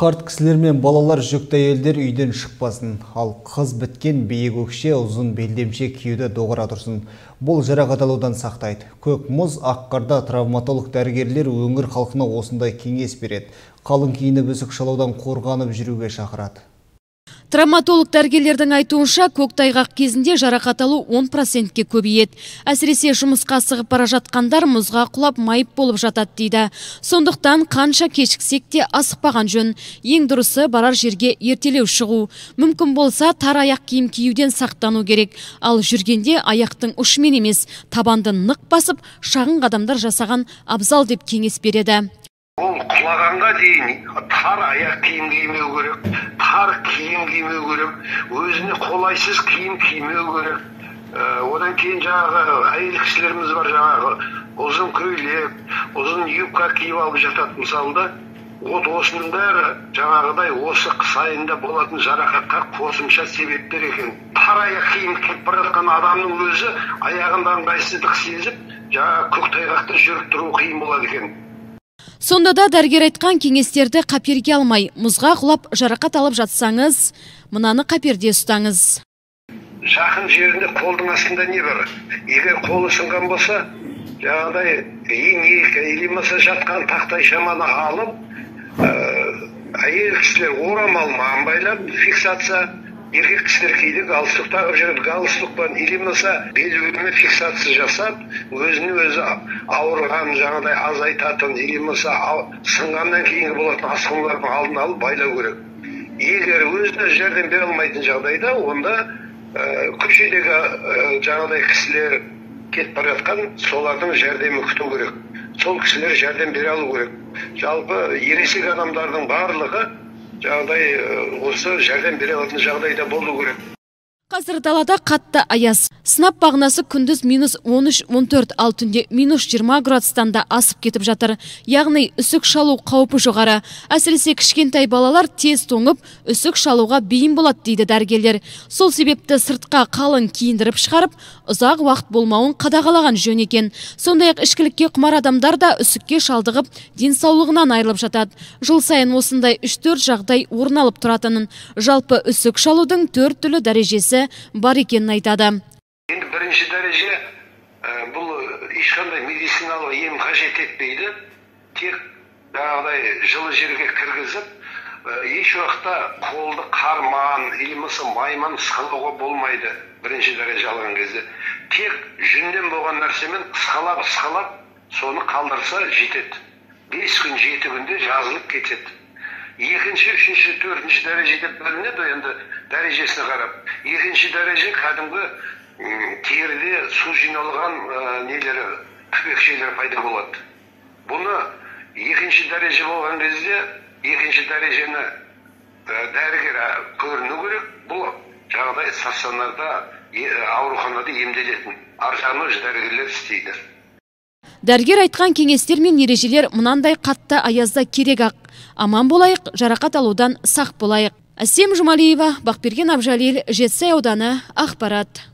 Қарт кісілер мен балалар, жүкті әйелдер үйден шықпасын. Ал қыз біткен биік өкше, ұзын белдемше киюді доғара тұрсын. Бұл жарақат алудан сақтайды. Көк мұз, ақ қарда травматолог дәрігерлер өңір халқына осындай кеңес береді. Қалың киініп, үсік шалудан қорғанып жүруге шақырады. Травматолог дәрігерлердің айтуынша, көктайғақ кезінде жарақат алу 10%-ке көбейеді. Әсіресе жұмысқа асығып бара жатқандар мұзға құлап, майып болып жатады дейді. Сондықтан қанша кешіксек те асықпаған жөн. Ең дұрысы — барар жерге ертелеу шығу. Мүмкін болса, тар аяқ киім киюден сақтану керек. Ал жүргенде аяқтың ұшымен емес, табанды нық басып, шағын қадамдар жасаған абзал деп кеңес береді. Ол құлағанға дейін тар аяқ киім кимеу керек, тар киім кимеу керек, өзіне қолайсыз киім кимеу керек. Одан кейін жаңағы әйел кісілеріміз бар, жаңағы ұзын көйлек, ұзын юбка киіп алып жатады мысалы да. Вот осының бәрі жаңағыдай осы қыс айында болатын жарақатқа қосымша себептер екен. Тар аяқ киім киіп бара жатқан адамның өзі аяғында ыңғайсыздық сезіп, жаңағы көктайғақта жүріп тұру қиын болады екен. Сонда да дәрігер айтқан кеңестерді қаперге алмай, мұзға құлап, жарақат алып жатсаңыз, мынаны қаперде ұстаңыз. Жақын жерінде, қолдың астында не бар? Егер қолы сынған болса, жаңағыдай линейка или болмаса жатқан тақтайшаманы алып, әйел кісілер орамалмен байлап фиксация, еркек кісілер кейде галстук тағып жүреді, галстукпен или болмаса белбеумен фиксация жасап, өзіне өзі ауырған жаңағыдай азайтатын или болмаса сынғаннан кейінгі болатын асқынулардың алдын алып байлау керек. Егер өзіне жәрдем бере алмайтын жағдайда, онда көшедегі жаңағыдай кісілер кетіп бара жатқан, солардың жәрдемін күту керек. Сол кісілер жәрдем бере алу керек. Жалпы ересек адамдардың барлығы жаңағыдай осы жәрдем бере алатын жағдайда болу керек. Қазір далада қатты аяз. Сынап бағанасы күндіз минус 13-14, ал түнде минус 20 градустан да асып кетіп жатыр. Яғни үсік шалу қаупі жоғары. Әсіресе кішкентай балалар тез тоңып, үсік шалуға бейім болады дейді дәрігерлер. Сол себепті сыртқа қалың киіндіріп шығарып, ұзақ уақыт болмауын қадағалаған жөн екен. Сондай-ақ ішкілікке құмар адамдар да үсікке шалдығып, денсаулығынан айырылып жатады. Жыл сайын осындай 3-4 жағдай орын алып тұратынын, жалпы үсік шалудың төрт түрлі дәрежесі бар екенін айтады. Енді бірінші дәреже, бұл ешқандай медициналық ем қажет етпейді. Тек жаңағыдай жылы жерге кіргізіп, еш уақытта қолды қарман или болмаса майман ысқалауға болмайды бірінші дәреже алған кезде. Тек жүннен болған нәрсемен ысқалап ысқалап соны қалдырса жетеді. 5 күн, 7 күнде жазылып кетеді. Екінші, үшінші, төртінші дәреже деп бөлінеді енді дәрежесіне қарап. Екінші дәреже кәдімгі теріде су жиналған нелері, түпекшелер пайда болады. Бұны екінші дәреже болған кезде екінші дәрежені дәрігер көріну керек. Бұл жаңағыдай стационарда, ауруханада емделетін, ар жағын уже дәрігерлер істейді. Дәрігер айтқан кеңестер мен ережелер мынандай қатты аязда керек ақ. Аман болайық, жарақат алудан сақ болайық. Әсем Жұмалиева, Бақберген Абжалил, Жетісай ауданы, ақпарат.